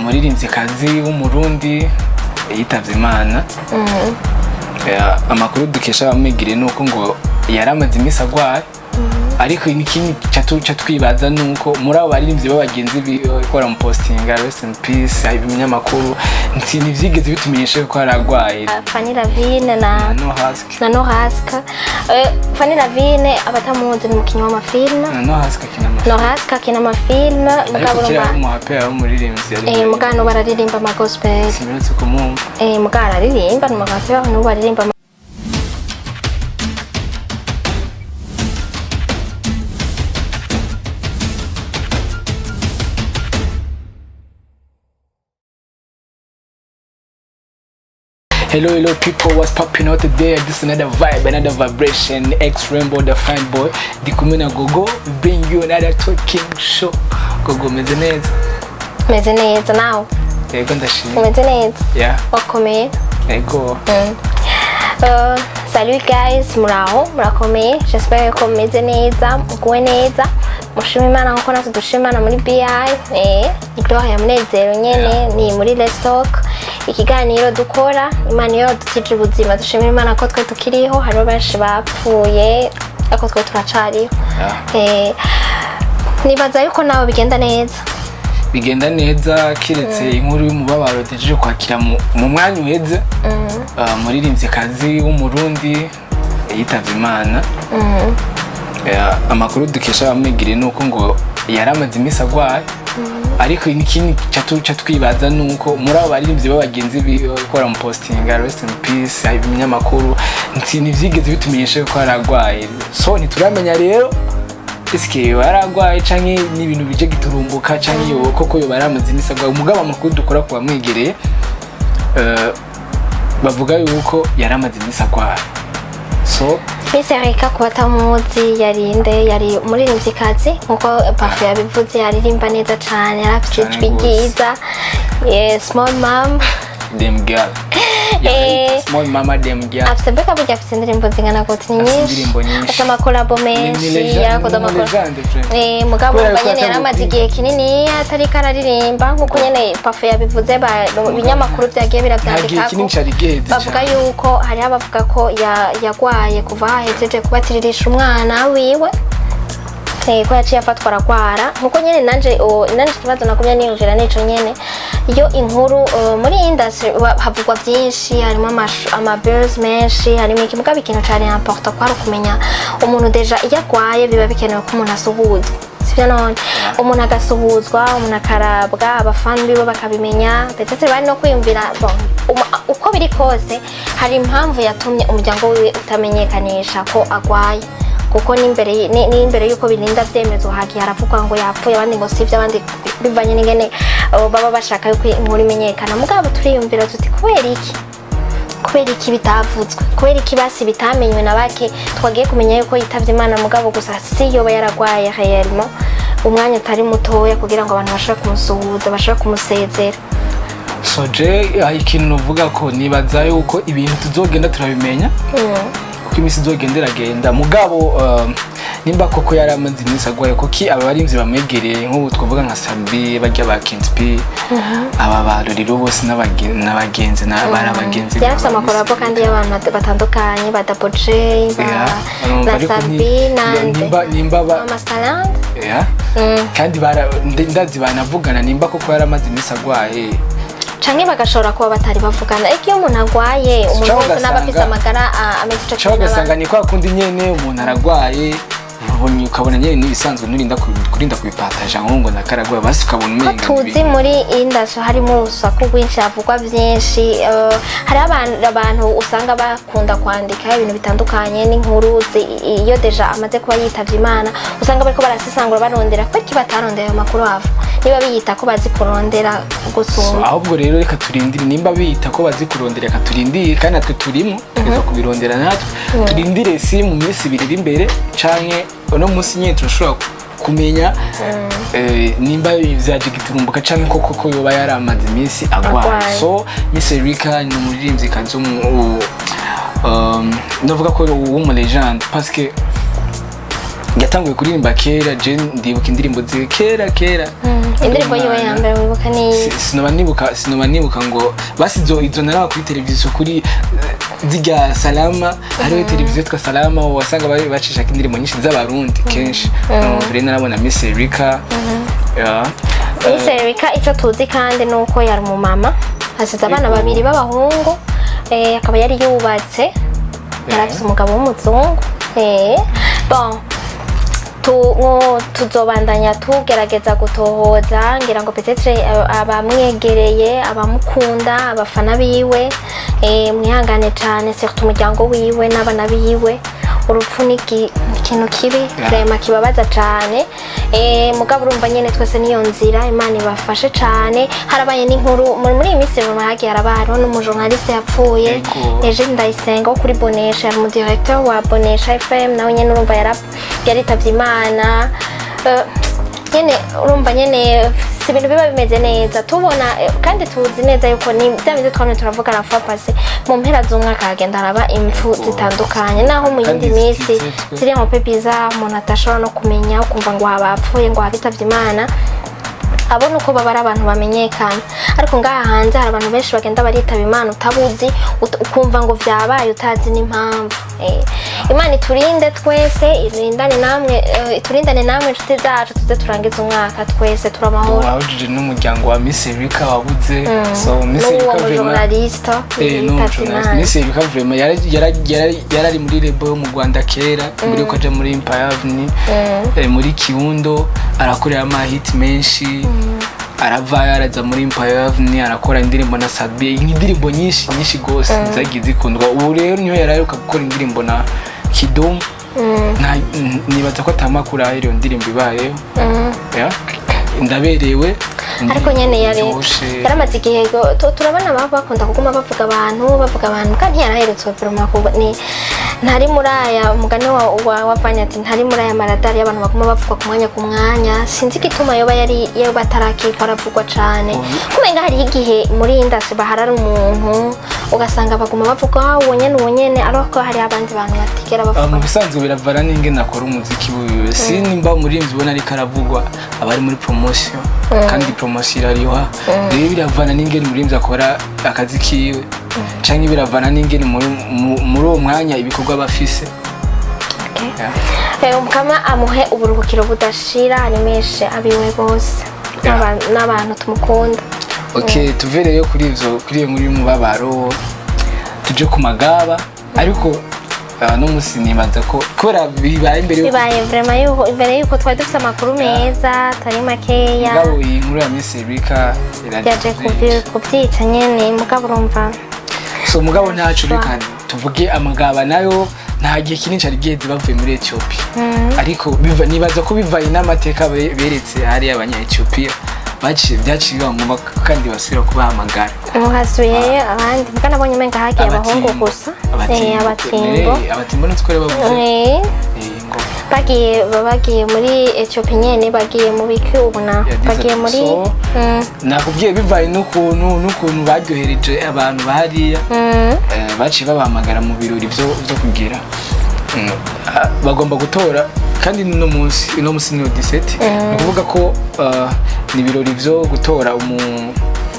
Umuririmvyikazi w'Umurundi yitavye Imana. Amakuru dukesha abamwigiriye ni uko ngo yari amaze iminsi agwaye, ariko ikindi ca twibaza ni uko muri abo baririmbyi b'abagenzi biwe ikora mu postinga "rest in peace", ibinyamakuru ntivyigeze bitumenyesha ko yari agwaye. Fanny Lavine na No Hask. Na Noraska. Fanny Lavine, abatamuzi, ni umukinnyi w'amafilme. Na No Hask akina amafilme. Noraska akina amafilme. Ariko mugabo kera urumva ari umuhapera w'umuririmbyi yari mugabo n'ubu araririmba ama gospel. Simperutse kumwumva. Mugabo araririmba, ni umuraperi, n'ubu aririmba. Hello, hello, people. What's popping out today? This is another vibe, another vibration. X Rainbow, the fine boy. Ndi kumwe na Gogo. We bring you another talking show. Gogo, meze neza? Meze neza, nawe? Yego, ndashima. Umeze neza? Yeah. Wakomeye? Yego. Salut guys, muraho, murakomeye? J'espère ko mumeze neza, muguwe neza, mushima Imana nkuko natwe dushima Imana muri BI. Gloire ya Munezero nyene ni muri Let's Talk, ikiganiro dukora Imana iyo dutije ubuzima. Dushimira Imana ko twe tukiriho, hariho benshi bapfuye ariko twe turacariho. Nibaza yuko nawe bigenda neza. Bigenda neza, kiretse inkuru y'umubabaro duhejeje kwakira mu mwanya uheze. Umuririmvyikazi w'Umurundi yitavye Imana. Amakuru dukesha abamwigiriye ni uko ngo yari amaze iminsi agwaye, ariko ikindi ca twibaza ni uko muri abo baririmbyi b'abagenzi biwe ikora mu postinga "rest in peace", ibinyamakuru ntivyigeze bitumenyesha ko yari agwaye. So ntituramenya rero eske yoba yari agwaye canke n'ibintu bije giturumbuka, canke yoba koko yoba yari amaze iminsi agwaye. Umugabo amakuru dukora ku bamwegereye, bavuga yuko yari amaze iminsi agwaye, so Miss Erika, ku batamuzi, yari nde? Yari umuririmvyikazi nkuko Parfait yabivuze, yaririmba neza cane, yari afite Cane ijwi gose. ryiza. Small mom. Dem girl. Small mama, dem girl. Afite, mbega burya afite indirimbo zingana gute? Ni Afite nyinshi. indirimbo nyinshi. Afite amakolabo menshi. Yarakoze Ni amakolabo. legende, vraiment. Mugabo Kubera urumva ko nyene yari amaze igihe kinini atariko araririmba, nkuko nyene Parfait yabivuze, ibinyamakuru vyagiye Nta gihe biravyandikako. kinini cari giheze Bavuga cane. yuko hariho abavuga ko yagwaye kuva hahejeje kubatiririsha umwana wiwe, ko yaciye afatwa aragwara. Nkuko nyene nanje ikibazo nagumye niyumvira nico nyene, iyo inkuru muri industry havugwa byinshi, harimo ama buzz menshi, harimo iki, mugabo ikintu cari important kwari ukumenya umuntu déjà iyo agwaye, biba bikenewe ko umuntu asuhuzwa, sivyo? None umuntu agasuhuzwa, umuntu akarabwa, abafani biwe bakabimenya, peut-être bari no kwiyumvira. Bon, uko biri kose hari impamvu yatumye umuryango wiwe utamenyekanisha ko agwaye, kuko n'imbere y'uko birinda vyemezwa hagiye haravugwa ngo yapfuye, abandi ngo sivyo, abandi bivanye n'ingene baba bashaka yuko inkuru imenyekana. Mugabo turiyumvira tuti kubera iki, kubera iki bitavuzwe, kubera iki basi bitamenywe na bake twagiye kumenya yuko yitavye Imana? Mugabo gusa si yoba yaragwaye réellement umwanya utari mutoya kugira ngo abantu bashobore kumusuhuza, bashobore kumusezera. So je ikintu novuga ko nibaza yuko ibintu tuzogenda turabimenya uko iminsi izogenda iragenda. Mugabo nimba koko yari amaze iminsi agwaye, kuki aba barimvyi bamwegereye, nk'ubu twavuga nka Sabi, barya ba Kenspi, aba ba Roriro bose n'abagenzi bari abagenzi. Yari afite amakolabo kandi y'abantu batandukanye, ba Double J, ba Yeah, urumva, na ariko Sabi nande nimba ba Mama Saland. Yeah. Kandi ndazi banavugana. Nimba koko yari amaze iminsi agwaye, Canke bagashobora kuba batari bavugana, ariko iyo umuntu agwaye, umuntu Canke wese n'aba afise amagara ameze ico cyangwa kimwe ugasanga n'abandi. ni kwa kundi nyene umuntu aragwaye, ubonye ukabona nyene n'ibisanzwe, nurinda kurinda kubipataja ngo ndakaragwaye, basi ukabona Ko umenga ni tuzi muri industry harimo urusaku rwinshi, havugwa byinshi, hariho abantu usanga bakunda kwandika ibintu bitandukanye n'inkuru iyo déjà amaze kuba yitavye Imana, usanga bariko barasesangura, barondera. Kubera iki batarondera ayo makuru ava niba biyita ko bazi kurondera So, gusumba? Ahubwo rero reka turindire. Nimba bita ko bazi kurondera, reka turindire, kandi natwe turimo tugeza kubirondera natwe. Turindire, si mu minsi 2 iri imbere canke uno munsi nyine turashobora kumenya nimba vyaje giturumbuka canke koko ko yoba yaramaze iminsi agwaye. Agwaye. So Miss Erika ni umuririmvyikazi novuga ko w'umu légende parce que Yatanguye kuririmba kera. Je ndibuka indirimbo ziwe kera kera. Indirimbo yiwe ya mbere wibuka ni? Sinoba nibuka ngo basi izo naraba kuri televiziyo, kuri zirya Salama. Hariho televiziyo yitwa Salama, wasanga bari bacishaka indirimbo nyinshi z'Abarundi kenshi. No, rero narabona Miss Erika. Yeah. Miss Erika, icyo tuzi kandi ni uko yari umumama, asize abana babiri b'abahungu, akaba yari yubatse, yari afise umugabo w'umuzungu. Bon, tuzobandanya tugerageza gutohoza, ngira ngo peut-être abamwegereye, abamukunda, abafana biwe, mwihangane cane, surtout umuryango wiwe n'abana biwe. Urupfu ni ikintu kibi, vraiment kibabaza cane. Mugabo urumva nyene twese niyo nzira. Imana ibafashe cane. Harabaye n'inkuru muri iyi minsi vraiment, hagiye haraba, hariho n'umujournaliste yapfuye. Eugene Ndayisenga wo kuri Bonesha, yari umudirecteur wa Bonesha FM, nawe nyene urumva yaritavye Imana. Nyene urumva nyene si ibintu biba bimeze neza tubona, kandi tuzi neza yuko ni bya bindi twamye turavuga la fois passée, mu mpera z'umwaka hagenda haraba impfu zitandukanye, naho mu yindi Kandi minsi zititezwe. ziri un peu bizarre, umuntu atashobora no kumenya, ukumva ngo habapfuye, ngo habitavye Imana. Abona uko baba ari abantu bamenyekana, ariko ngaha hanze hari abantu benshi bagenda baritaba Imana utabuzi, ukumva ngo vyabaye utazi n'impamvu. Imana iturinde twese, irindane namwe, iturindane namwe inshuti zacu, tuze turangize umwaka twese turi amahoro. Wahujije n'umuryango wa Miss Erika wabuze. So Miss n'uwo Erika vraiment mujournaliste no yitavye journalist. Imana. Miss Erika vraiment yarari muri label yo mu Rwanda kera, mbere yuko aja muri Empire Avenue, muri Kirundo arakorera amahit menshi, aravayo araza muri Empire Avenue, arakora indirimbo na Sadbi, indirimbo nyinshi nyinshi gose zagiye zikundwa. Ubu rero niyo yaraheruka gukora indirimbo na Kidum. Nibaza ko atamakuru ahera iyo ndirimbo ibayeho. Yeah. Ndaberewe. Ariko nyene yari iryoshe. yaramaze igihe turabona baba bakunda kuguma bavuga abantu, bavuga abantu, kandi ntiyaraherutse vraiment kuba ni ntari muri aya umugani wa Vanya ati ntari muri aya maradari y'abantu baguma bavuga ku mwanya ku mwanya. Sinzi igituma yoba yari yoba atarakikwa aravugwa cane, kumenga hariho igihe muri industry baharara umuntu, ugasanga baguma bavuga: "Ah, uwo nyene, uwo nyene," ariko hari abandi bantu batigera Ah, bavuga. Mu bisanzwe biravana n'ingene akora umuziki wiwe. Si nimba umuririmbyi ubona ariko aravugwa, aba ari muri promotion, kandi promotion irariha. Rero biravana n'ingene umuririmbyi akora akazi kiwe, canke biravana n'ingene muri uwo mwanya ibikorwa aba afise. Okay. Yeah. Umukama amuhe uburuhukiro budashira, aremeshe abiwe bose n'abantu tumukunda. Okay, tuve rero kuri ivyo, kuri iyo nkuru y'umubabaro, tuje ku magaba. Ariko no musi nibaza ko kubera bibaye imbere yuko Bibaye vraiment yuko imbere yuko twari dufite amakuru meza atari makeya. Mugabo iyi nkuru ya Miss Erika yaje kubyica nyene, mugabo urumva. So mugabo ntaco, reka tuvuge amagaba nayo. Nta gihe kinini cari giheze bavuye muri Ethiopia, ariko nibaza ko bivanye n'amateka beretse hariya abanya Ethiopia, baciye byaciye biba ngombwa kandi basubira kubahamagara. Ubu hasubiyeyo abandi, mbwa nabonye umenga hagiye abahungu gusa. Abatimbo. Abatimbo. Abatimbo nitwo bavuze. Ngo Bagiye muri Ethiopia nyene, bagiye mu biki ubu na Yagize bagiye ati, muri so, nakubwiye bivaye n'ukuntu baryohereje abantu bahariya, baciye babahamagara mu birori vyo kugira. Bagomba gutora kandi uno munsi ni 17, ni ukuvuga ko ni ibirori vyo gutora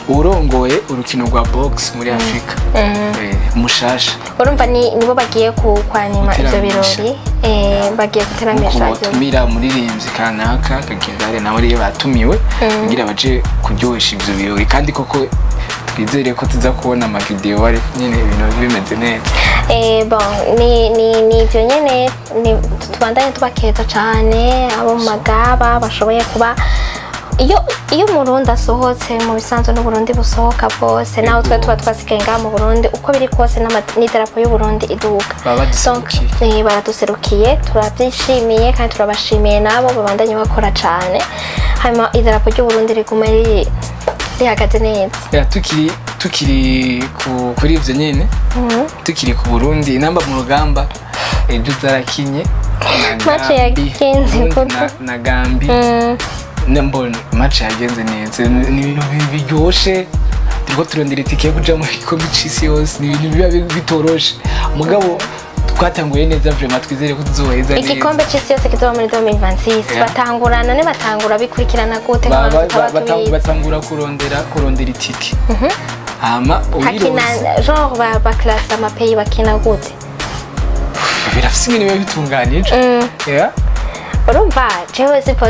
uwurongoye urukino rwa box muri Afurika, mushasha. Urumva ni nibo bagiye kwanima ivyo Guteramisha. birori, bagiye guteramisha Nuko ivyo. batumira umuririmbyi kanaka akagenda hariya, nawe rero batumiwe kugira baje kuryohesha ivyo birori, kandi koko twizere ko tuza kubona amavideo ari nyene ibintu bimeze neza. Bon, ni ivyo nyene, ni tubandanye tubakeza cane abo mu magaba bashoboye kuba iyo Umurundi asohotse mu bisanzwe n'Uburundi busohoka bwose, naho twe tuba twasigaye ngaha mu Burundi, uko biri kose n'idarapo y'Uburundi iduga. Baba baduserukiye. Donc, baraduserukiye, turabyishimiye kandi turabashimiye, nabo babandanye bakora cane, hanyuma idarapo ry'Uburundi rigume rihagaze neza. Ya, tukiri kuri ivyo nyene, tukiri ku Burundi, inamba mu rugamba ejo zarakinye na Match Gambi. yagenze Burundi gute? na Gambi. Mbona match yagenze neza, ni ibintu biryoshe. Turiko turondera itike yo kuja mu gikombe c'isi yose, ni ibintu biba bitoroshe, mugabo Twatanguye neza vraiment, twizere ko tuzoheza neza. Igikombe c'isi yose kizoba muri 2026. Batangura none, batangura bikurikirana gute nk'abantu tutaba tubizi? Batangura kurondera itike, hama Hakina uyironse. genre baklasa ama pays, bakina gute? Birafise ibintu biba bitunganije. Yeah. Urumva jewe sipo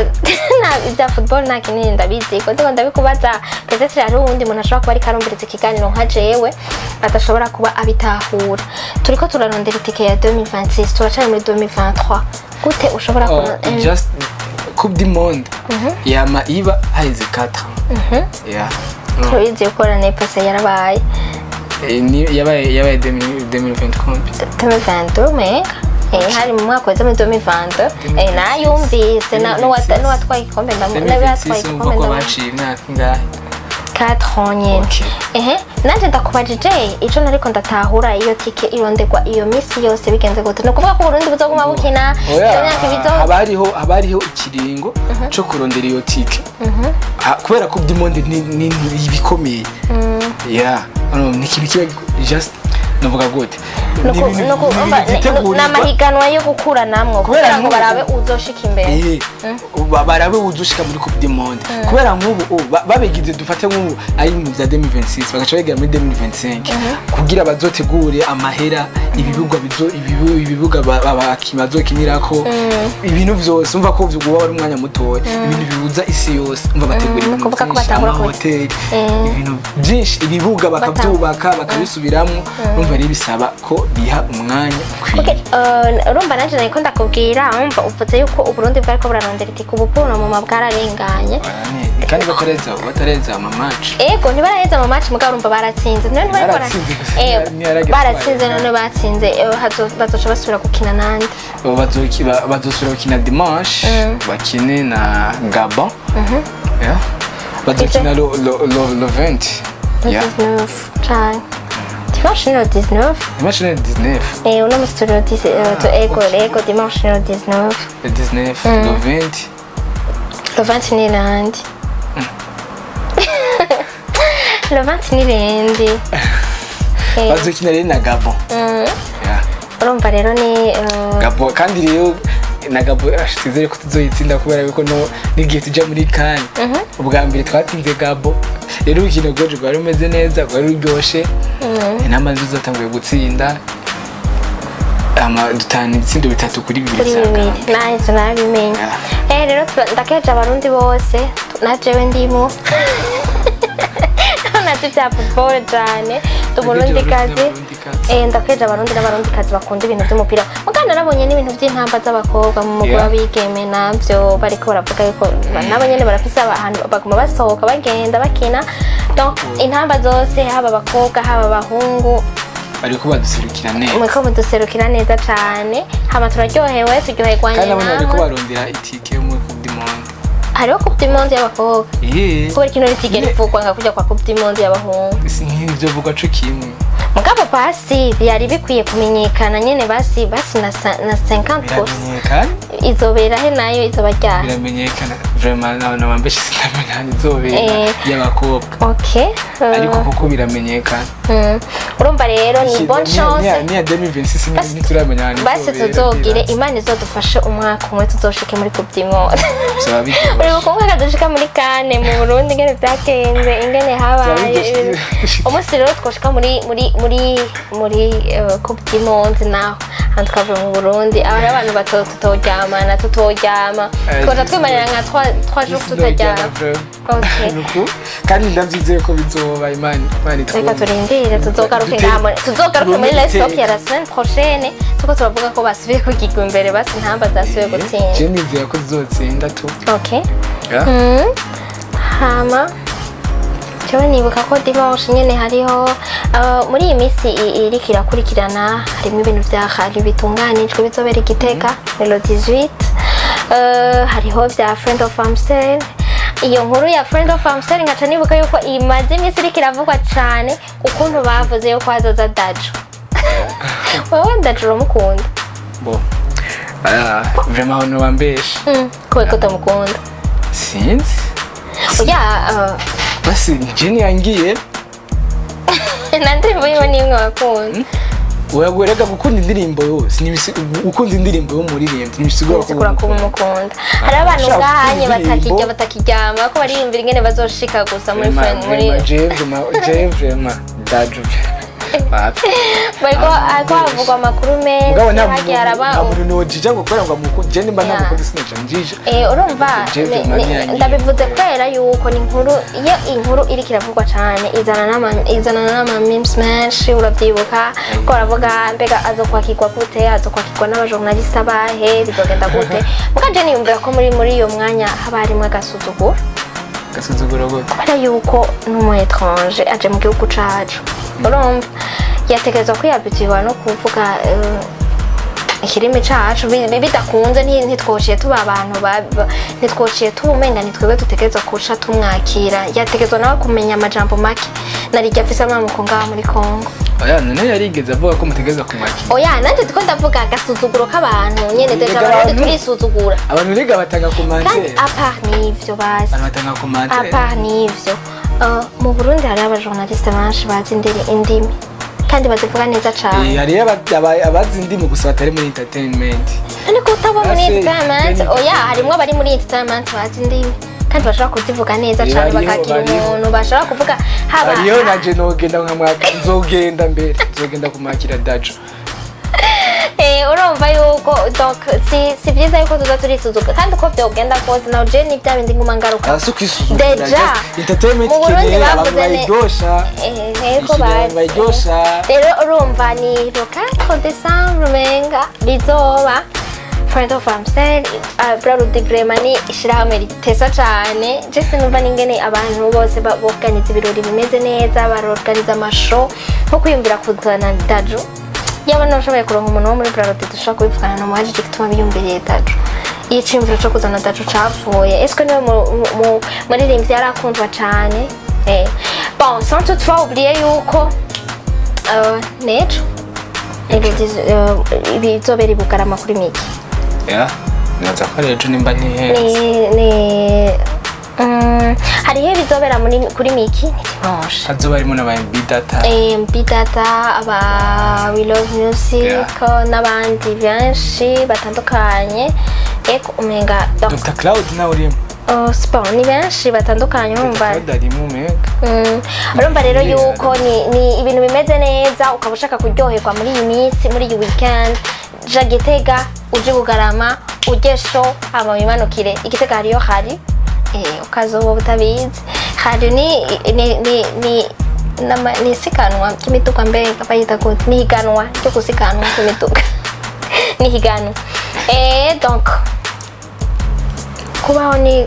na ibya football nta kinini ndabizi ko ndiko ndabikubaza. Peut-être hari uwundi muntu ashobora kuba ariko arumviriza ikiganiro nka jewe adashobora kuba abitahura. Turiko turarondera itike ya 2026, turacari muri 2023. Gute ushobora Oh, just Coupe du Monde yama iba haheze 4 ans. Yeah. No. Turabizi yuko l'année passée yarabaye. Yabaye 2020 combien? 2022 menga. Hari mu mwaka weza muri 2022. Nayumvise n'uwatwaye igikombe n'abatwaye 2026 umva igikombe ko ndamubona. baciye imyaka ingahe? 4 ans nyene. Ehe, nanje ndakubajije ico nariko ndatahura: iyo tike ironderwa iyo misi yose bigenze gute? Ni ukuvuga ko Uburundi buzoguma bukina Oya, iyo myaka ibizo? haba hariho ikiringo co kurondera iyo tike. Kubera ko du Monde ni ibikomeye. Yeah. Ni ikintu kiba just, navuga gute? Ni ibintu byitegurirwa. Ni amahiganwa yo gukuranamwo Kubera kugira ngo nk'ubu- barabe uzoshika imbere. Barabe uzushika muri Coupe du Monde, kubera nk'ubu ubu babigize, dufate nk'ubu ari mu bya 2026, bagaca bagera muri 2025 kugira bazotegure amahera, ibibuga bizo ibibuga abakinyi bazokinirako, ibintu vyose. Umva ko vyoba ari umwanya mutoya, ibintu bihuza isi yose. Umva, bategura Ni ibintu ukuvuga ko byinshi, batangura amahoteli, ibintu byinshi, ibibuga bakabyubaka, bakabisubiramwo. Umva rero bisaba ko biha umwanya ukwiye. Okay, urumva nanje nariko ndakubwira, umva uvuze yuko Uburundi bwariko burarondera itike, ubu buno muma bwararenganye. Kandi batareza ama match. Ego, ntibaraheza mu match, mugabo urumva baratsinze none ntibariko Baratsinze gusa, ntiyaragera baratsinze kubareka. None batsinze, bazoca basubira gukina nande? Ubu bazosubira gukina dimanche, bakine na Gabon. Yeah. Bazokina le 20. Le Yeah. 19 canke dimanche ni le 19. Dimanche ni le 19. Uno musi turi le 10, ego. Ego, dimanche ni le 19. Le 19, le 20. Le 20 ni lundi, le 20 ni lundi. Bazokina rero na Gabon. Yeah. Urumva rero ni Gabon kandi rero na Gabon, twizere ko tuzoyitsinda, kubera yuko no n'igihe tujya muri CAN ubwa mbere twatsinze Gabon. Rero urukino rwacu rwari rumeze neza, rwari ruryoshe. Intamba nziza zatanguye gutsinda, ama dutahana ibitsindo 3-2 kuri vya bibiri. Gabon. Nahise narabimenye. Rero ndakeje Abarundi bose, na jewe ndimo, nazi vya football cane, ndi Umurundikazi. N'Abarundikazi. Ndakeje Abarundi n'Abarundikazi bakunda ibintu vy'umupira. Mugabo narabonye n'ibintu vy'intamba z'abakobwa mu mugwi w'abigeme, navyo bariko baravuga yuko nabo nyene barafise ahantu baguma basohoka bagenda bakina. Donc intamba zose, haba abakobwa haba abahungu, Bariko baduserukira neza. Muriko muduserukira neza cane, hama turaryohewe, turyoherwanye Kandi nabone bariko namwe. barondera itike yo muri Coupe du Monde. Hariho Coupe du Monde y'abakobwa? Kubera ikintu ritigera ivugwa nka kurya kwa Coupe du Monde y'abahungu. Si nk'ivyo vuga co kimwe. Mugabo basi byari bikwiye kumenyekana nyene, basi basi na 50. Biramenyekana. Izobera he nayo? Izoba ryari? Biramenyekana vraiment, nabambeshe, sinamenya ahantu izobera y'abakobwa. Ariko kuko biramenyekana. Urumva rero ni bonne chance. Niya 2026 ntituramenya ahantu Basi izobera. tuzogire Imana izodufashe umwaka umwe tuzoshike muri Coupe du Monde. Bizaba biryoshe. Uribuka umwaka dushika muri CAN mu Burundi, ingene vyagenze, ingene habaye Bizaba biryoshe. Umunsi rero twoshika muri Coupe du Monde naho hantu tukava mu Burundi, aba ari abantu bato tutoryamana, tutoryama, twoja twimarira nka 3 jours tutaryama. Okay. Nuku kandi ndavyizeye ko bizoba, Imana Reka itwumve. turindire, tuzogaruke ngaha tuzogaruke muri Turonke Let's Talk iteka. ya la semaine prochaine, tuko turavuga ko basubiye kugigwa imbere, basi intamba zasubiye gutsinda. Je nizera ko zizotsinda tu. Yeah. Hama jewe nibuka ko dimanche nyene hariho, muri iyi minsi iriko irakurikirana, harimo ibintu vya rally bitunganijwe bizobera i Gitega le 18. Hariho vya Friend of Amstel. Iyo nkuru ya Friend of Amstel nkaca nibuka yuko imaze iminsi iriko iravugwa cane, ukuntu bavuze yuko hazoza Dadju. Wewe Dadju uramukunda? Bon. Vraiment no bambeshe. Kubera ko utamukunda? Sinzi. Oya. Basi je niyangiye. Na ndirimbo yiwe nimwe wakunda? Oya, gukunda indirimbo yose ukunda indirimbo y'umuririmbyi ntibisigura ko Bisigura ko umukunda. Hari abantu Ushaka ngahanye gukunda indirimbo. batakirya, batakiryama, ko bariyumvira ingene bazoshika gusa muri friend muri Je vraiment Dadju wapi. Bariko ariko havugwa amakuru Mugabo menshi nta hagiye haraba. nta muntu nojija ngo kubera ngo amukunde. Je nimba ntamukunde sinoja njija. Urumva Je vraiment ntiyangiye. Ndabivuze kubera yuko ni inkuru, iyo inkuru iriko iravugwa cane izana n'ama memes menshi. Uravyibuka ko baravuga: mbega azokwakirwa gute? Azokwakirwa n'abajournaliste abahe? Bizogenda gute? Muga je niyumvira ko muri iyo mwanya haba harimwo agasuzuguro. Gasuzuguro gute? Kubera yuko n'umu étranger aje mu gihugu cacu, urumva yategerezwa kwiyabituwa no kuvuga ikirimi cacu. Bidakunze ntitwociye tuba abantu ntitwociye tuba umenga ni twebwe dutegerezwa kuca tumwakira. Yategerezwa nawe kumenya amajambo make narirya afise amamuko ngaha muri Congo. Oya, none yarigeze avuga ko mutegereza kumwakira? Oya, nanje ndiko ndavuga agasuzuguro k'abantu nyene déjà. Erega Abarundi turisuzugura. Abantu rega batanga Kandi commentaire. à part n'ivyo bazi, Abantu batanga commentaire. à part n'ivyo, mu Burundi hariho abajournaliste benshi bazi indimi kandi bazivuga neza cane. Hariyo abazi indimi gusa batari muri entertainment. Ariko utaba muri Ase, entertainment, oya, harimwo abari muri entertainment bazi indimi kandi bashobora kuzivuga neza cane, Bariho, bakakira bariho. umuntu bashobora kuvuga haba. Hariyo nanje nogenda nkamwaka, nzogenda mbere, nzogenda kumwakira Dadju. Urumva yuko donc si vyiza yuko tuza turisuzugura, kandi uko vyogenda kose nawe je ni bya bindi nguma ngaruka. Asi kwisuzugura. Déjà, Just entertainment mu Burundi ikeneye abantu bavuze bayiryosha. Nteko Ikeneye abantu bazi. bayiryosha. Rero urumva ni le 4 décembre umenga bizoba. Friend of Amstel, Brarudi vraiment ni ishirahamwe ritesa cane. Je sinumva n'ingene abantu bose borganiza ibirori bimeze neza, barorganiza amashow nko kwiyumvira kuzana Dadju. Yaba nashoboye kuronka umuntu wo muri Brarudi dushobora kubivugana, nomuhajije igituma biyumviriye Dadju, iyo iciyumviro co kuzana Dadju capfuye. Est-ce que niwe muririmbyi yarakundwa cane? Bon, sans toutefois oublier yuko nejo ibizobera i Bugarama kuri Miki. Ya, nibaza ko ari ejo nimba ntihenze. Ni hariho ibizobera muri kuri Miki ni dimanche. Hazoba harimo n'aba MB Data. MB Data, aba We Love Music n'abandi benshi batandukanye. Eko umenga donc Dr Cloud nawe urimo. Sport ni benshi batandukanye, urumva. Dr Cloud arimo umenga. Urumva rero yuko ni ibintu bimeze neza. Ukaba ushaka kuryoherwa muri iyi minsi, muri iyi weekend, ja Gitega, uje Bugarama, uje show, hama wimanukire Igitega. Hariyo hari ukazoba utabizi, hari ni isiganwa ry'imiduga, mbega bayita gute? Ni higanwa ryo gusiganwa kw'imiduga, ni higanwa. Donc kubaho ni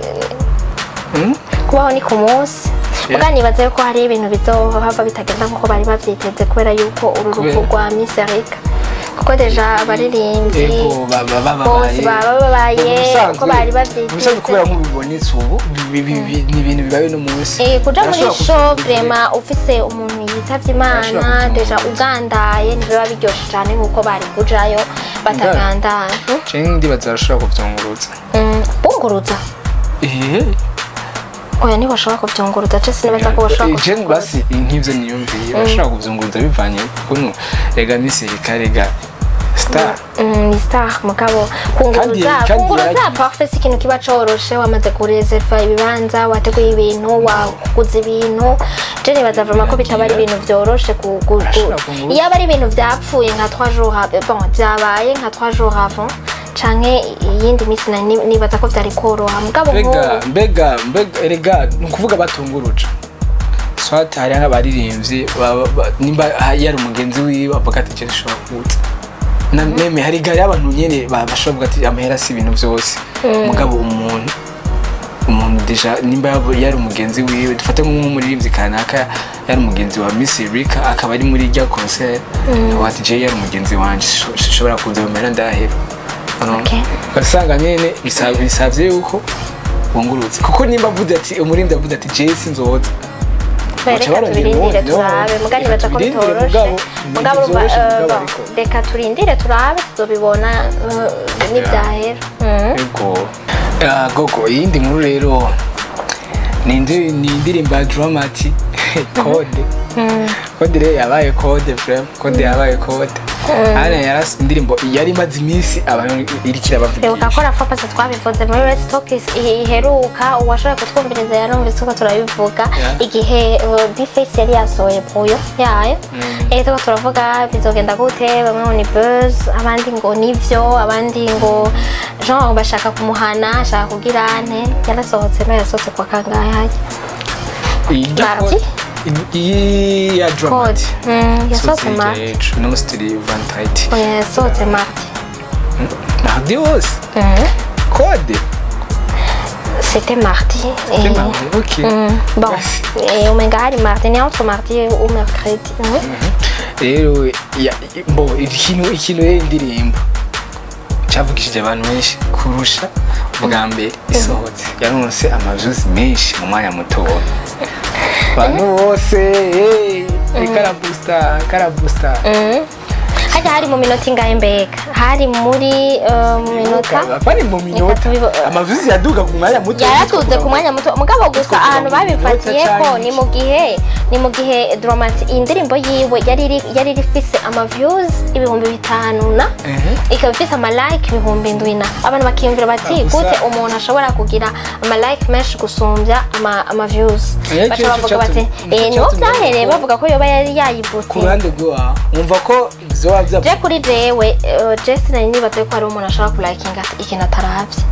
kubaho ni ku munsi. Muga nibaza yuko hari ibintu bizohava bitagenda nkuko bari bavyiteze kubera yuko uru rupfu rwa Miss Erika, kuko déjà abaririmbyi Ego, baba bose bababaye. baba babaye Mu bisanzwe- uko bari mu bisanzwe bavyiteze. Kubera nk'ubibonetse ubu ni ibintu bibaye no munsi. Kuja muri Barashobora show vraiment ufise umuntu yitavye Imana, Barashobora déjà ugandaye, ntibiba biryoshe cane nkuko bari kujayo batagandaye. Canke ndibaza barashobora kuvyungurutsa. Bunguruza? Ehe. Oya, ntibashobora kuvyunguruza. Je sinibaza ko bashobora Je kuvyunguruza. basi nk'ivyo niyumviye, bashobora kuvyunguruza bivanye ukuntu rega Miss Erika rega star. Ni star, mugabo kunguruza Kandi kunguruza yaragiye. Parfait, si ikintu kiba coroshe. Wamaze kureserva ibibanza, wateguye ibintu, waguze ibintu. Je nibaza vraiment ko bitaba ari ibintu vyoroshe Arashobora kunguruza. Iyo aba ari ibintu vyapfuye nka 3 jours bon, vyabaye nka 3 jours avant canke iyindi minsi, nibaza ko vyari koroha, mugabo Mbega nk'ubu mbega erega ni ukuvuga batunguruje, soit hariho abaririmbyi nimba yari umugenzi wiwe avuga ati je nshobora kuza na même hari gari abantu nyene bashobora kuvuga ati amahera si ibintu vyose, mugabo umuntu déjà nimba yari umugenzi wiwe, dufate nk'umuririmbyi kanaka yari umugenzi wa Miss Erika akaba ari muri rya concert, avuga ati je yari umugenzi wanje sinshobora kuza mu mahera ndaheba. Ugasanga nyene bisavye yuko wungurutse, kuko nimba avuze ati umuririmbyi avuze ati je sinzoza, Reka baca barondera tubirindire uwundi, turabe. no. Muga nibaza ko Reka tubirindire, bitoroshe. mugabo, Mugabo urumva, ntivyoroshe, mugabo bon, ariko. reka turindire turabe, tuzobibona nibyahera. Yego. Gogo, iyindi nkuru rero ni indirimbo ya Dramati, Code. Code rero yabaye code, vraiment code yabaye code. Hano yaras indirimbo yari imaze iminsi abantu iriko Bibuka irabavugisha. ko la fois passée twabivuze muri Let's Talk iheruka, uwashoboye kutwumviriza yarumvise ko turabivuga. Igihe B-Face yari yasohoye Brouillon yayo, turiko turavuga bizogenda gute, bamwe ngo ni buzz, abandi ngo nivyo, abandi ngo genre bashaka kumuhana, ashaka kugira nte. Yarasohotse no yasohotse kwa kangahe hajya? Mardi? Iyi ya Code. Dramati Yasohotse mardi. Uno musi turi vendredi. Oya, yasohotse mardi. Mardi hose Code. C'était mardi. C'était mardi, ok. Bon, Basi. et umenga hari mardi, ni entre mardi ou mercredi. Rero bo ikintu rero indirimbo cyavugishije abantu benshi kurusha bwa mbere isohotse, yaronse amaviews menshi mu mwanya mutoya, abantu bose hey, karabusta karabusta. Hajya hari mu minota ingahe mbega? Hari muri mu minota bari mu minota amaviews yaduga ku mwanya muto. Yaratuze ku mwanya muto, mugabo gusa Twavuga ahantu mu minota babifatiye ko canke ni mu gihe Dramati indirimbo yiwe yari ifise ama views 5000 na ikaba ifise ama like 7000 na abantu bakiyumvira bati gute umuntu ashobora kugira ama like menshi gusumbya ama views? Baca bavuga bati niho ico byahereye bavuga ko yoba yari ku yayiboostinze. Ruhande rwawe wumva ko vyoba vya Je kuri jewe, je sinari nibaze ko hari umuntu ashobora kulayikinga ikintu ataravye.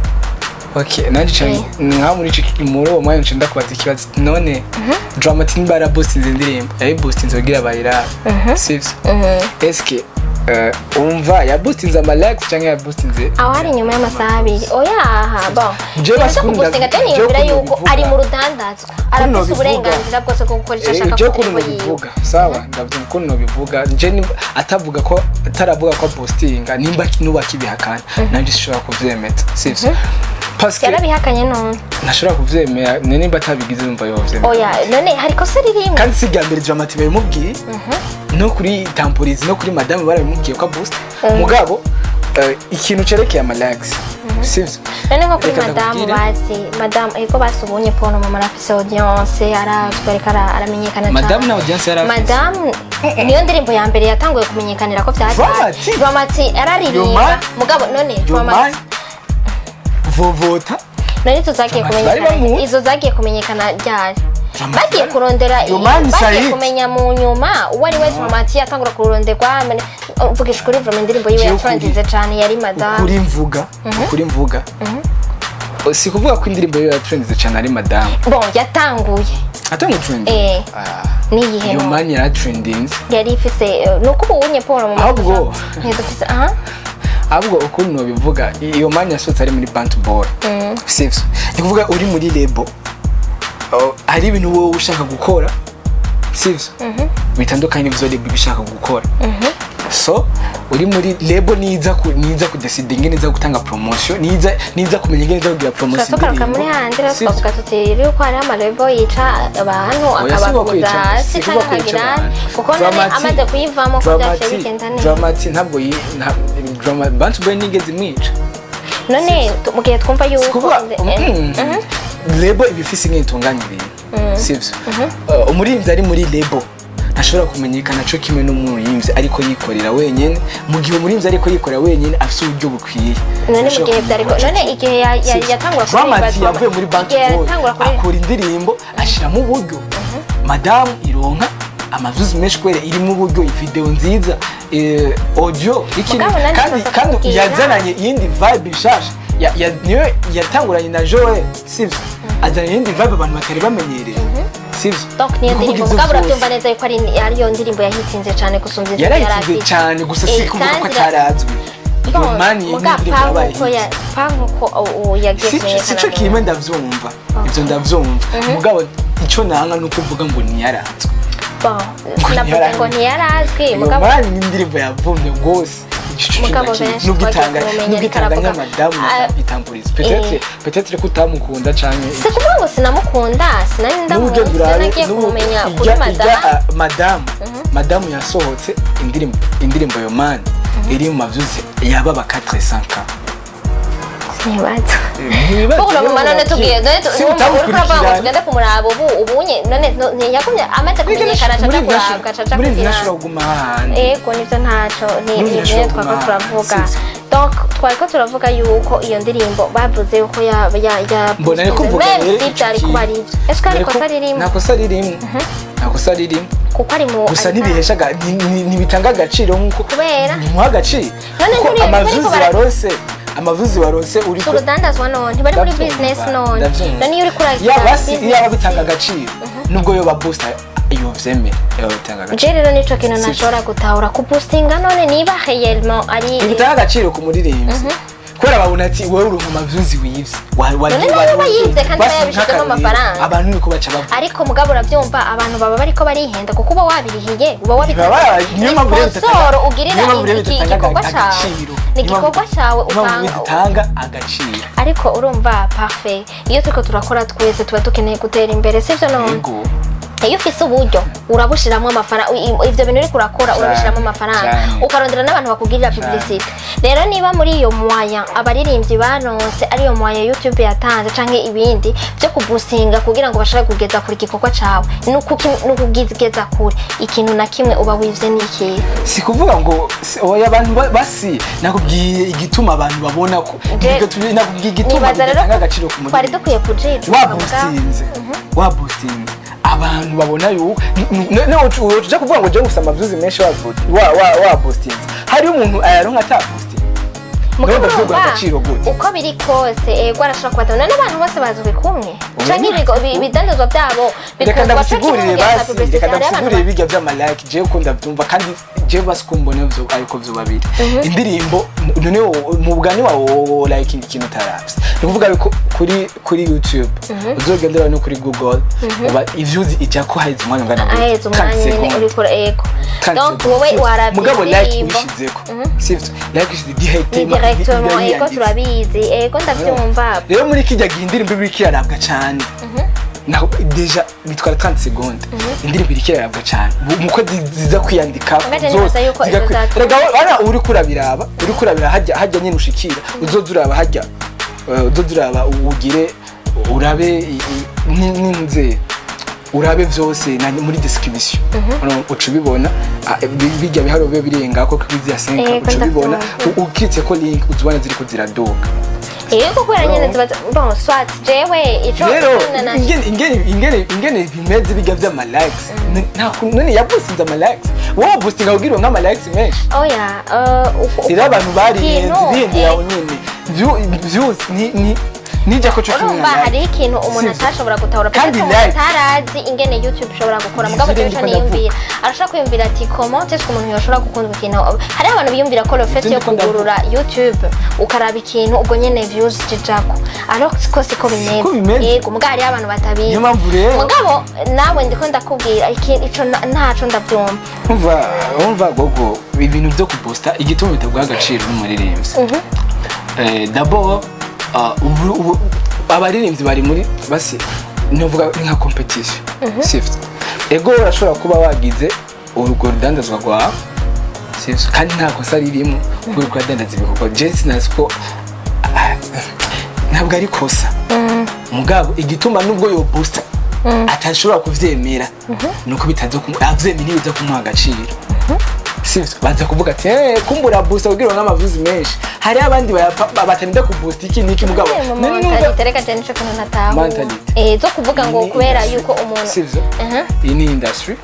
Okay, nanje cyane nka muri uwo mwanya nce ndakubaza ikibazo: none Dramati nimba yaraboostinze indirimbo, yayiboostinze kugira bayirabe, sivyo? Eske umva yaboostinze ama likes cyangwa yaboostinze Aho hari inyuma y'amasaha 2, oya aha bon. Je Ibintu basi vyo kuboostinga, je je niyumvira ukuntu yuko bivuga. ari mu rudandazwa, arafise bivuga. uburenganzira bwose bwo gukora icyo ashaka Je ku ukuntu ndirimbo yiwe. nobivuga, sawa, ndavuga ukuntu nobivuga je nimba atavuga ko ataravuga ko boostinga, nimba nuba akibihakana nanje sishobora kuvyemeza, sivyo? Parce que Yarabihakanye none. ntashobora kuvyemera, nimba atabigize numva yovyemera. Oya, none hari ikosa ririmwe? Kandi si irya mbere Dramati babimubwiye, no kuri Tamporizi no kuri Madame barabimubwiye ko boost. Mugabo ikintu cerekeye ama likes, sivyo? None nko kuri Reka madamu, ndakubwire. basi madamu ego, basi ubonye pono mama arafise audience, aratwereka, aramenyekana Madamu cane. na audience yari afise. Madamu niyo ndirimbo ya mbere yatanguye kumenyekanira ko vyataye. Dramati? Dramati yararirimba. Yomani? Mugabo none Yomani Dramati vovota. None izo zagiye Dramati bari kumenyekana, bamuzi. izo zagiye kumenyekana ryari? Dramati Bagiye kurondera, Yomani bagiye Said. kumenya mu nyuma uwo ari we. Dramati yatangura kuronderwa. Mvugisha ukuri, vraiment indirimbo yiwe Jewe yacurangize cane yari madamu. Ukuri mvuga, si kuvuga ko indirimbo yiwe yatrendinze cyane ari madamu. Bon, yatanguye. Atanga trending. Niyihe none? Yomani yaratrendinze. Yari ifise nuko ubu unye Paul mu ntidufise aha. Ahubwo ukuntu nobivuga, iyo mani yasohotse ari muri Bantu Boy, sivyo? Ni kuvuga uri muri label. Oh, hari ibintu wowe ushaka gukora, sivyo, bitandukanye n'ivyo label iba ishaka gukora. So uri muri label niza kudecide ingene iza gutanga promotion, niza kumenya ingene iza kugira promotion. Turasukaruka muri handi rero. Sivyo? Twavuga tuti yuko hariho amalebo yica abantu, Oya, si akabakuza kwica, hasi si canke kuba kwica akagira abantu. kuko none amaze kuyivamo ko byaciye bigenda neza. Dramati ntabwo Bantu Boy nigeze imwica. None mu gihe twumva yuko Kuvuga label iba ifise ingene itunganya ibintu, sivyo? Umuririmbyi ari muri label ntashobora kumenyekana co kimwe n'umuririmbyi ariko yikorera wenyene. Mu gihe umuririmbyi ariko yikorera wenyene afise uburyo bukwiye, None mu ntashobora gihe byari kumenyekana none co igihe kimwe. yatangura kuririmba Dramati yavuye muri Bantu igihe Boy yatangura kuririmba akora indirimbo ashiramo uburyo, madamu ironka amaviews menshi kubera irimo uburyo, video nziza, audio iki. Mugabo nanjye Kandi nshaka kandi kukubwira. yazananye iyindi vibe nshasha. Niyo yatanguranye na Joel, sivyo? Azana iyindi vibe abantu batari bamenyereye, sivyo? Donc niyo Ni ndirimbo ukuvuga ivyo mugabo vyose. urabyumva neza yuko ariyo ndirimbo yahitinze cane gusumbya izindi yari Yarahitinze afise. cyane, gusa si kuvuga ko kandi atarazwi. Bon, Iyo mani ni muga indirimbo yabaye pa nkuko hit. pa nkuko yagiye kumenyekana Sico kimwe, ndavyumva ivyo, ndavyumva, mugabo ico nanga ni ukuvuga ngo ntiyarazwi. Bon, sinavuze ngo ntiyarazwi, Iyo mugabo mani ni indirimbo yavumye rwose. Mugabo benshi Nubwo twagiye itanga kumumenya nubwo ariko itanganya aravuga, madamu na itamburiza, peut-être ko utamukunda canke Si kuvuga ngo sinamukunda, sinari n'uburyo ndamuzi, durabe nagiye kumumenya kuri madamu. Madamu yasohotse indirimbo yo mani iri mu maviews yaba ba 400K. Ntibaza. Ntibibaza. Kuko urumva none tugiye none Si urumva uriko uravuga ngo utabukurikirana. tugende kumuraba ubu ubunye none ntiyagumye amaze kumenyekana aca aja kurabwa, aca aja Muri kugira. ntashobora kuguma hahandi. Ego, nivyo, ntaco ni Muri ni ntashobora twako kuguma turavuga. hahandi. Donc twariko turavuga yuko iyo ndirimbo bavuze yuko ya Mbona ariko mvuga même rero si ico byari kuba ari ivyo, est-ce que hari ikosa ririmo? Nta kosa ririmo, nta kosa ririmo. Kuko ari mu Gusa ari ntibihesha ntibitanga agaciro nk'uko Kubera? ntimuha agaciro None kuko nturiyo ama views bariko waronse, ama views waronse uri urudandazwa none ntibari muri Ndavyumva, business none. ndavyumva. None iyo uriko uragira Yaba si business- yaba bitanga agaciro, nubwo yoba booster yovyemera, yaba bitanga agaciro. Je rero nico kintu Sivyo. ntashobora gutahura, kuboostinga none niba réellement ari Ntibitanga agaciro ku muririmbyi kubera babona ati wowe uronka ama views wivye. None nawe aba yivye kandi aba yabishizemo amafaranga. Abantu niko baca bavuga. Ariko mugabo urabyumva, abantu baba bariko barihenda kuko uba wabirihiye, uba Baba- niyo mpamvu rero sponsor ugirira niyo mpamvu rero iki bidatanga gikorwa cawe agaciro. ni igikorwa cawe Niyo mpamvu utanga. bitanga agaciro. Ariko urumva, parfait, iyo turiko turakora twese tuba dukeneye gutera imbere, sivyo none? Yego. Iyo ufise uburyo urabushiramwo amafaranga, ivyo bintu uriko urakora urabishiramo amafaranga, Cane. ukarondera n'abantu bakugirira publicité. Rero niba muri iyo moyen abaririmbyi baronse ariyo moyen YouTube yatanze canke ibindi vyo kuboostinga kugira ngo bashobore kugeza kure igikorwa cawe, nukugigeza kure, ikintu na kimwe uba wivye ni ikihe? Si kuvuga ngo oya, abantu basi nakubwiye igituma abantu babona ko nakubwiye igituma Nibaza rero bidatanga agaciro ku twari muririmbyi. dukwiye kujijuka. Waboostinze, waboostinze, abantu babona yuko uja kuvuga ngo je ngufise ama views menshi, waboostinze, hariho umuntu ayaronka ataboostinze. Mugabo Ndumva urumva, vyugura agaciro gute? uko biri kose, ego arashobora kubatana n'abantu bose bazwi kumwe Oya, canke ibidandazwa byabo Reka bikundwa co kimwe ndagusigurire mu gihe cya basi publicité. reka Hariho abantu ndagusigurire bijya vy'ama like, jewe ko ndavyumva kandi jewe basi ko mbona vyo, ariko vyo babiri indirimbo none mu bugani wawe wo like ikintu utaravye, ni ukuvuga yuko kuri YouTube uzogendera no kuri Google uba iviews ijya ko haheze umwanya ungana gute? Aheza umwanya 30 nyene secondes. uriko ego. 30 Donc secondes. wowe Sivyo? waravye Mugabo like indirimbo uyishizeko, sivyo? Like uyishize direct ni directement, ego turabizi, ego ndavyumva. Rero muri kijya gihe indirimbo iba iriko irarabwa cyane, naho déjà bitwara 30 secondes, indirimbo iriko irarabwa cyane muko ziza kwiyandika Mbe nibaza yuko ziga izo rega wana uriko urabiraba, uriko urabira hajya hajya nyine ushikira, uzoza uraba hajya, uzoza uraba ugire urabe n'inze urabe vyose na muri description. Urabona, uca ubibona, bijya biharuro biba birenga ko kuri zya 5 Ego, uca ubibona. ndavyumva. Ukitse ko link uzibona ziriko ziraduga. Ego, kubera nyene ziba bon, soit jewe ico Rero ingene bimeze bijya vy'ama likes, none yaboostinze ama likes, wowe boostinga kugira uronke ama likes menshi. Oya, Rero abantu barihenze bihendera aho nyene. Views ni nijya ko co kimwe Urumva na like. hariho ikintu umuntu Sivyo. atashobora gutahura Kandi peut-être umuntu like. atarazi ingene YouTube ishobora gukora. Mugabo Nivyo jewe ico ndiko ndavuga. niyumvira, arashobora kwiyumvira ati comment est-ce que umuntu yoshobora gukunda ikintu? Hariho abantu biyumvira ko le fait Nivyo yo ndiko ndavuga. kugurura YouTube ukaraba ikintu, ubwo nyene views zijako, alors ko siko bimeze. Siko bimeze. Yego, mugabo hariho abantu batabizi. Niyo mpamvu rero Mugabo nawe ndiko ndakubwira ico ntaco ndavyumva. Umva gogo, ibintu byo kuboosta igituma bitaguha agaciro n'umuririmbyi. D'abord ubu abaririmbyi bari muri basi novuga ni nka competition, sivyo? Ego, urashobora kuba wagize urwo rudandazwa rwawe, sivyo? Kandi nta kosa ririmo kuba uriko uradandaza ibikorwa. Je sinazi ko ntabwo ari kosa, mugabo igituma nubwo yo booster atashobora kuvyemera nuko bitaza avyemera ntibiza kumuha agaciro, sivyo? Baza kuvuga ati kumbura booster kugira ngo ama views menshi. Hariho abandi batarinda kuboosta iki niki, mugabo Mu mentalité, reka je nico kintu ntatahura. Mentality. Zo kuvuga ngo Ni kubera industry. yuko umuntu Sivyo? Iyi ni industry.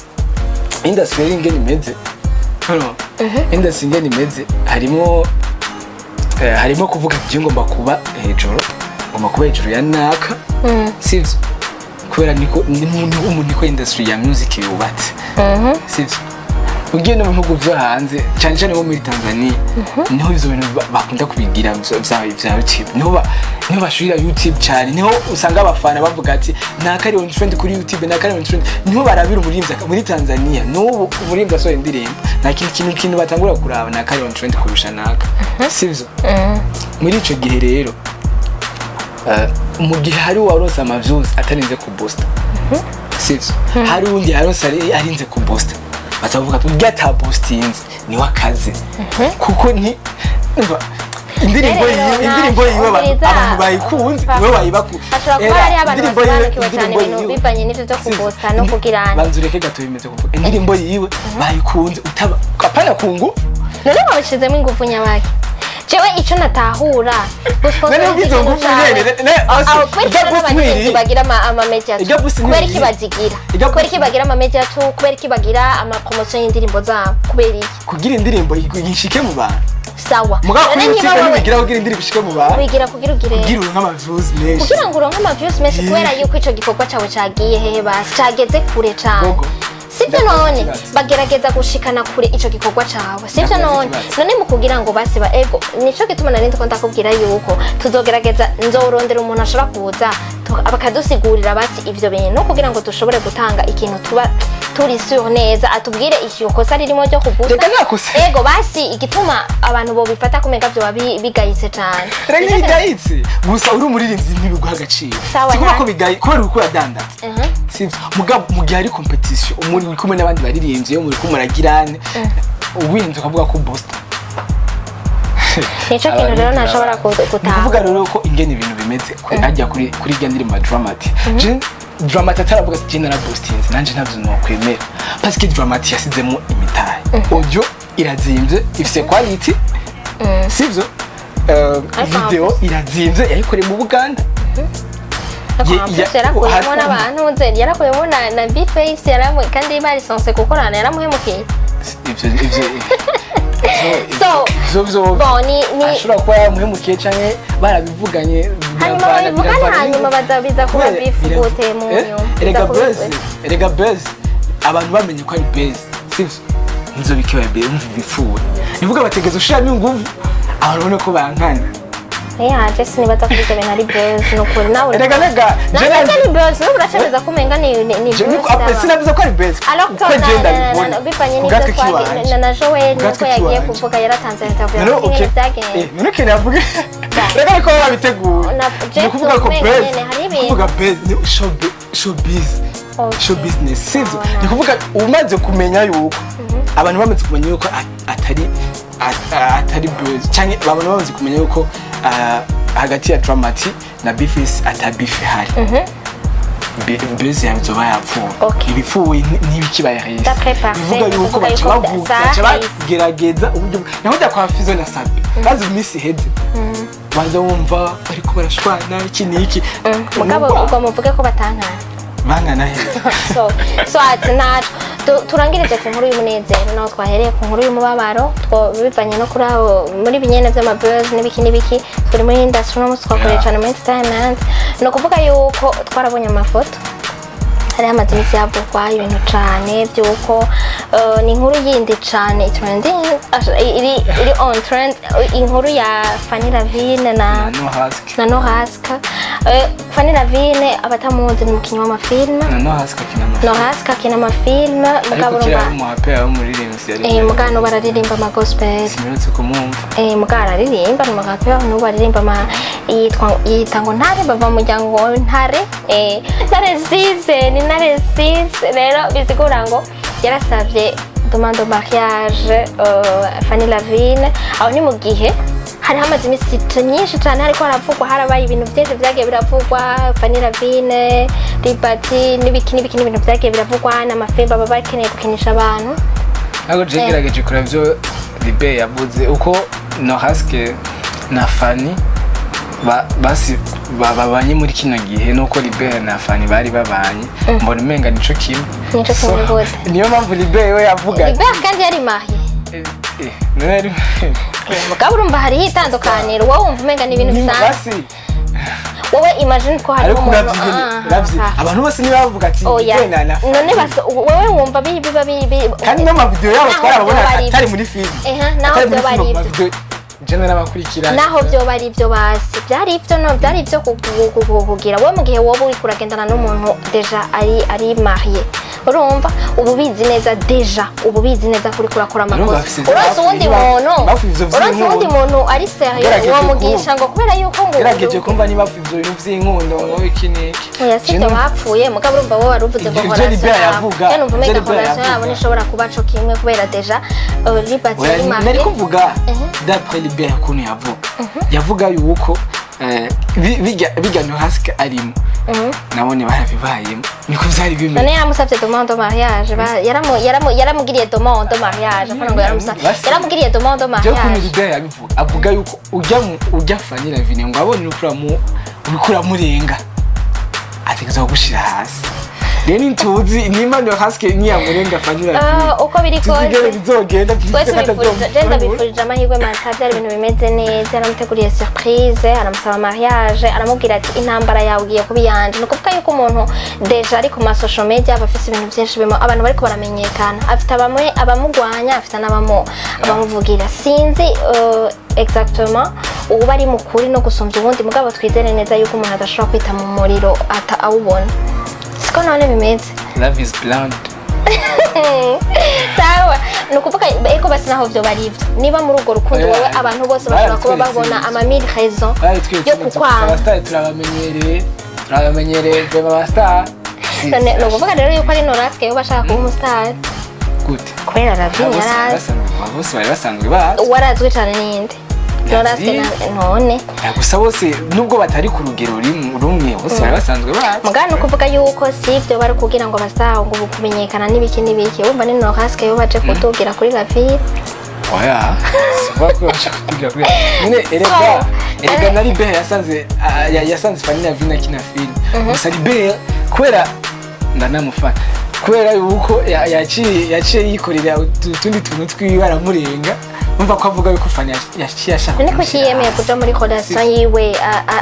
Industry rero ingene imeze, hano industry ingene imeze, harimo harimo kuvuga ati ngomba kuba hejuru, ngomba kuba hejuru ya naka, sivyo? Kubera niko umuntu niko industry ya music yubatse, sivyo? Ugiye no mu bihugu vyo hanze, cyane cyane nko muri Tanzania, niho ivyo bintu bakunda kubigira vya YouTube, niho bashirira YouTube cyane, niho usanga abafana bavuga ati naka ari on trend kuri YouTube, naka ari on trend, niho barabira umuririmbyi muri Tanzania. N'ubu umuririmbyi asohoye indirimbo, nta kintu kintu batangura kuraba, naka ari on trend kurusha naka, sivyo? Muri ico gihe rero, mu gihe hari uwaronse ama views atarinze ku booster, sivyo? Hari uwundi yaronse arinze ku booster, bazavuga ati urya ataboostinze niwe akaze, kuko ni umva Indirimbo Rero, yiwe, indirimbo yiwe abantu bayikunze, niwe wayibaku. Hashobora kuba hariho abantu basobanukiwe cyane ibintu bivanye n'ivyo vyo kuposta no kugirana. Banza ureke gato, bimeze kuvuga indirimbo yiwe bayikunze utaba apana kungu. None wabishizemo ingufu nyabaki? Jewe ico natahura, None ubwizo ngufu nyene, kubera ijya iki boost n'abaririmbyi ntiri. bagira ama media Ijya boost kubera ntiri. iki bazigira? Ijya Kubera iki bagira ama media tour? Kubera iki bagira ama promotion y'indirimbo zabo? Kubera iki? Kugira indirimbo ishike mu bantu. Sawa. Mugabo None kuri niba YouTube wowe ntibigira kugira indirimbo ishike mu bantu. Wigira kugira ugire Kugira uronke ama views menshi. Kugira ngo uronke ama views menshi, kubera yuko ico gikorwa cawe cagiye hehe? Basi cageze kure cane. Gogo. Sibyo? Ndakubaza None ikibazo. bagerageza gushikana kure ico gikorwa cawe, sivyo? Ndakubaza None ikibazo. none mu kugira ngo basi ba ego, nico gituma nari ndiko ndakubwira yuko tuzogerageza, nzorondera umuntu ashobora kuza bakadusigurira basi ivyo bintu, kugira ngo dushobore gutanga ikintu tuba turi sûr neza, atubwire iryo kosa ririmo ryo kugusa. Reka nta kosa. Ego, basi igituma abantu bobifata kumenga vyoba bigayitse cane. Reka ntibigayitse, gusa uri umuririmbyi ntibiguha agaciro. Sawa, Si kuvuga ko bigaye kubera uriko uradandaza, sivyo? Mugabo mu gihe hari competition, umuntu uri kumwe n'abandi baririmbyi, iyo muri kumwe muragirane, uwinze ukavuga ko booster. Nico kintu rero ntashobora Ni ukuvuga gutahura. rero ko ingene ibintu bimeze hajya kuri irya ndirimbo ya Dramati, Dramati ataravuga ati je naraboostinze, nanje ntavyo nokwemera, parce que Dramati yasizemo imitahe, audio irazimvye, ifise quality, sivyo? Ariko Video irazimvye, yayikoreye mu Buganda. Ariko en plus yarakuyemo n'abantu nze, yarakuyemo na Bface, yaramu kandi bari censé gukorana, yaramuhemukiye. Ivyo So, ivyo vyo bon, ni ashobora kuba yamuhemukiye canke barabivuganye. Hanyuma babivugane, hanyuma bazabiza kuba beef gute mu nyuma? Erega Biza kuba buzz, erega buzz, abantu bamenye ko ari buzz, sivyo? Nizo bikibaye be umva bipfuye, nivuga bategeza ushiramo inguvu, abantu babone ko bankana. Eh, je sinibaza ko ivyo bintu ari buzz, nukuri nawe. Erega nega Nawe ni buzz, n'ubu uracemeza ko umenga ni Je buzz. sinavuze ko ari buzz. Alors que Uko je ndabibona, bivanye ku n'ibyo gatwi twagiye kiwanje. na Joel Ku nuko gatwi yagiye kiwanje. kuvuga, yaratanze interview, None avuga okay ingene vyagenze. None ukeneye avuge, reka ariko babiteguye. Jeff Ni ukuvuga ko umenga buzz, nyene hari ni ibintu. ukuvuga buzz ni showbiz, show business, sivyo? Oh, Ni kuvuga umaze kumenya yuko abantu bamaze kumenya yuko atari buzz, canke abantu bamaze kumenya yuko hagati ya Dramati na Bface ata beef ihari, buzz yawe izoba yapfuye. Ibipfuye ntibikibaye heza. D'après parfait, Bivuga ni yuko ukuvuga baca yuko bavuga, baca zahise. bagerageza uburyo naho kwa Fizo na Sabi bazi mu minsi iheze baza wumva bariko barashwana iki n'iki. Mugabo ubwo muvuge ko batankana. Bangana he? So ati ntaco. Turangirize ku nkuru y'umunezero, naho twahereye ku nkuru y'umubabaro, bivanye no kuri abo muri binyene vy'amabuzz n'ibiki n'ibiki. Turi muri industry uno munsi, twakoreye cane muri entertainment. Ni ukuvuga yuko twarabonye amafoto, hari hamaze iminsi havugwa ibintu cane vy'uko ni inkuru yindi cane trending, iri on trend, inkuru ya Fanny Lavine na No Hask. na Nohaska. Fanny Lavine, abatamuzi, ni umukinyi w'amafilme. Na No Hask akina amafilme. Nohaska akina amafilme, mugabo Ariko kera urumva ari umuhape, yari umuririmbyi, yari mugabo bararirimba ama gospel. Simerutse kumwumva. Mugabo araririmba, ni umugabo n'ubu aririmba ama yitwa, yita ngo Ntare, bava mu muryango wa Ntare, Ntare Zize, ni Ntare Zize. Rero bisigura ngo yarasavye demande de mariage Fanny Lavine. Aho ni mu gihe hari hamaze iminsi myinshi cyane hariko haravugwa, harabaye ibintu byinshi vyagiye biravugwa, Fanny Lavine, Libati n'ibiki n'ibiki, n'ibintu vyagiye biravugwa n'amafilm baba bakeneye gukinisha abantu. Ntabwo je gerageje kureba ibyo Libe yavuze, uko No Hask na Fanny basi babanye muri kino gihe, nuko Libe na Fanny bari babanye, mbona umenga nico kimwe. Nico kimwe gute? Niyo mpamvu Libe we yavuga ati, Libert kandi yari marié. None yari Mugabo urumva hariho itandukaniro, wowe wumva umenga ni ibintu bisanzwe. Basi. Wowe imagine ko hariho Ariko umuntu uravye ingene uravye abantu bose niba bavuga ati Oya. Libe na Fanny. None basi wowe wumva biba Kandi n'amavideo yabo Naho twarababona vyoba ari atari ibyo. muri film. Ehe, naho Atari muri vyoba film, ari ibyo. amavideo je n'abakurikira. Naho vyoba ari ibyo, basi byari ibyo, no byari ibyo kugira wowe mu gihe wowe uriko uragendana n'umuntu déjà ari marié, urumva uba ubizi neza, déjà uba ubizi neza ko uriko urakora Urumva amakosa. bafise Uronse uwundi muntu, bafise ivyo uronse uwundi vy'inkundo. muntu ari sérieux, Gerageje uwo mugisha ngo kubera yuko ngo Gerageje kumva niba bafite ivyo bintu vy'inkundo ngo iki n'iki. Oya, si ibyo bapfuye, mugabo urumva wowe wari uvuze ngo Ivyo relation Libert yabo yavuga, je numva umenga ivyo Libert relation yabo yavuga. ntishobora kuba co kimwe kubera déjà Libert Oya, yari nari marié. kuvuga d'après Libert ukuntu yavuga. Yavuga yuko bijya Norasque arimo, nabone barabibayemo, niko vyari bimeze. None yaramusavye demande de mariage, yaramugiriye demande de mariage, apana ngo yaramusavye. Yaramugiriye demande de Jewe ukuntu mariage. Rubert yabivuga, avuga yuko ujya Fanny Lavine ngo abone uriko uramurenga, ategerezwa kugushira hasi. Rero ntituzi nimba Norasque niyamurenga Fanny Lavine, Uko biri tuzigere kose, bizogenda. Twese bifurije, je ndabifurije amahirwe masa. Byari ibintu bimeze neza, yaramuteguriye surprise, aramusaba mariage, aramubwira ati: "Intambara yawe ugiye kuba iyanje." Ni ukuvuga yuko umuntu déjà ari ku ma social media aba afise ibintu byinshi bimo abantu bariko baramenyekana, afite abamwe abamugwanya, afite n'abamu abamuvugira. Sinzi exactement uba ari mukuri no gusumbya uwundi, mugabo twizere neza yuko umuntu adashobora kwita mu muriro ata awubona. Siko none bimeze? Love is blind. Sawa, ni ukuvuga eko basi naho vyo bari ivyo, niba muri urwo rukundo Oya, wowe abantu bose bashobora kuba baratweretse babona ibintu. ama mille raisons yo kukwanga. Abasitari turabamenyereye, turabamenyereye vraiment, abasitari. None ni ukuvuga rero yuko ari Norasque yoba ashaka kuba umusitari? Gute? Kubera Ravine yarazi. Bose bari basanzwe bazi. Uwarazwi cane ninde? Norasque none. Gusa bose nubwo batari ku rugero rumwe, bose bari basanzwe bazi. Mugabo ni ukuvuga yuko si ibyo bari kugira ngo basaho ngo ubu kumenyekana n'ibiki n'ibiki, wumva ni Norasque yoba aje kutubwira kuri Ravine. Oya, sivuga ko bashaka kutubwira kuri nyine. Erega erega na Libert yasanze yasanze Fanny Lavine akina film gusa. Libert kubera ndanamufana, kubera yuko yaciye yikorera utundi tuntu twiwe aramurenga. Umva ko avuga yuko Fanny yaciye ashaka None ko kumushyira yiyemeye hasi. kuja muri relation yiwe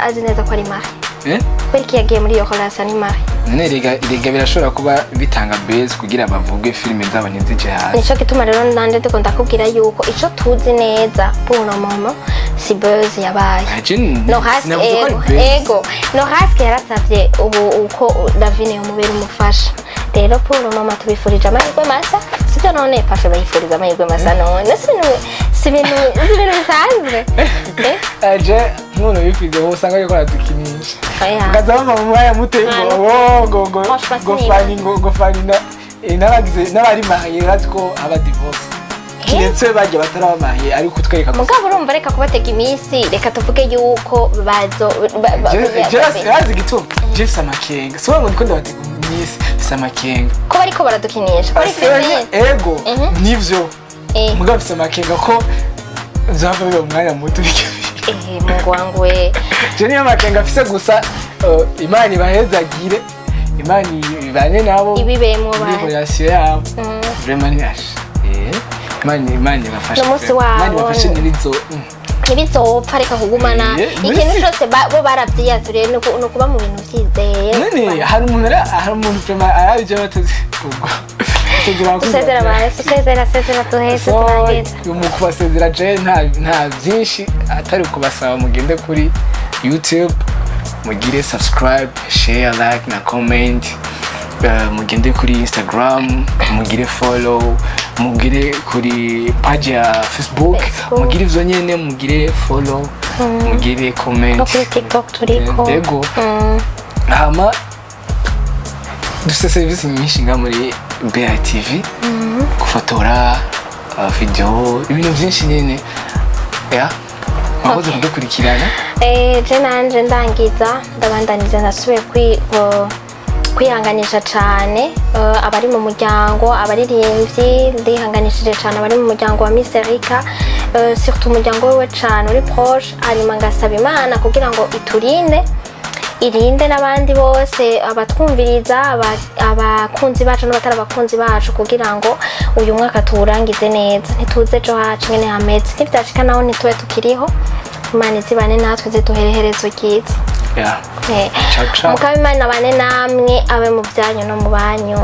azi neza ko ari marié? Eh? Kubera iki yagiye muri iyo relation ari marié? None erega birashobora kuba bitanga base kugira bavuge filime zabo ntizije hasi. Nico gituma rero nanje ndiko ndakubwira yuko ico tuzi neza pour le moment si buzz yabaye. Je Norasque sinavuze ko ari ego buzz. Ego, Norasque yarasavye ubu uko Lavine yomubera umufasha. Rero pour le moment tubifurije amahirwe masa, sibyo? None pashe bayifuriza amahirwe masa, none si ibintu bisanzwe, eh? Aje nk'umuntu wifize wowe usanga ariko aradukinisha. Oya. Ukaza bava mu mwanya muto ngo ngo Franchement, ngo siniba. Fanny ngo Fanny na n'abagize n'abari marié bazi ko aba divorce, kiretse bajya bataraba marié, ariko kutwereka gusa. Mugabo urumva, reka kubatega iminsi, reka tuvuge yuko bazo Bazi igituma je mfise amakenga, si ngo ndiko ndabatega iminsi, mfise amakenga ko bariko baradukinisha, ko ari filime. Ego. Nivyo. Mugabo mfise amakenga ko nzava biba mu mwanya muto. Eh, Mungu wangu we. Je niyo amakenga afise gusa. Imana ibahezagire, Imana ibane nabo Ibibemwo muri basi. relation yabo. Vraiment ni ashe, Imana ibafashe. N'umunsi Imana wabo. ibafashe nyirizo. Ntibizopfa, reka kugumana ikintu cyose bo baravyiyaturiye, ni ukuba mu bintu vyizeye. None hari umuntu vraiment arabije batazi ubwo usezera. Usezera basi, usezera, sezera, tuheze turangize. Mu kubasezera, je nta byinshi atari kubasaba mugende kuri YouTube mugire subscribe, share, like na comment. Mugende kuri Instagram mugire follow, mugire kuri page ya Facebook, Facebook. mugire ivyo nyene, mugire follow, mugire comment. No kuri TikTok turiko. Yego. Hama dufite serivisi nyinshi nga muri BITV, gufotora video, ibintu byinshi nyine. Ya, mwakoze kudukurikirana. Je nanje ndangiza, ndabandaniza, ndasubiye kwihanganisha cane abari mu muryango, abaririmbyi. Ndihanganishije cane abari mu muryango wa Miss Erika, surtout umuryango wiwe cane uri proche. Hanyuma ngasaba Imana kugira ngo iturinde, irinde n'abandi bose abatwumviriza, abakunzi bacu n'abatari abakunzi bacu, kugira ngo uyu mwaka tuwurangize neza. Ntituze ejo hacu ingene hameze, ntivyashika naho ntitube tukiriho, Imana izibane natwe, ziduhere iherezo ryiza. Yeah. Ciao, ciao. Mukaba Imana abane namwe, abe mu byanyu no mu banyu.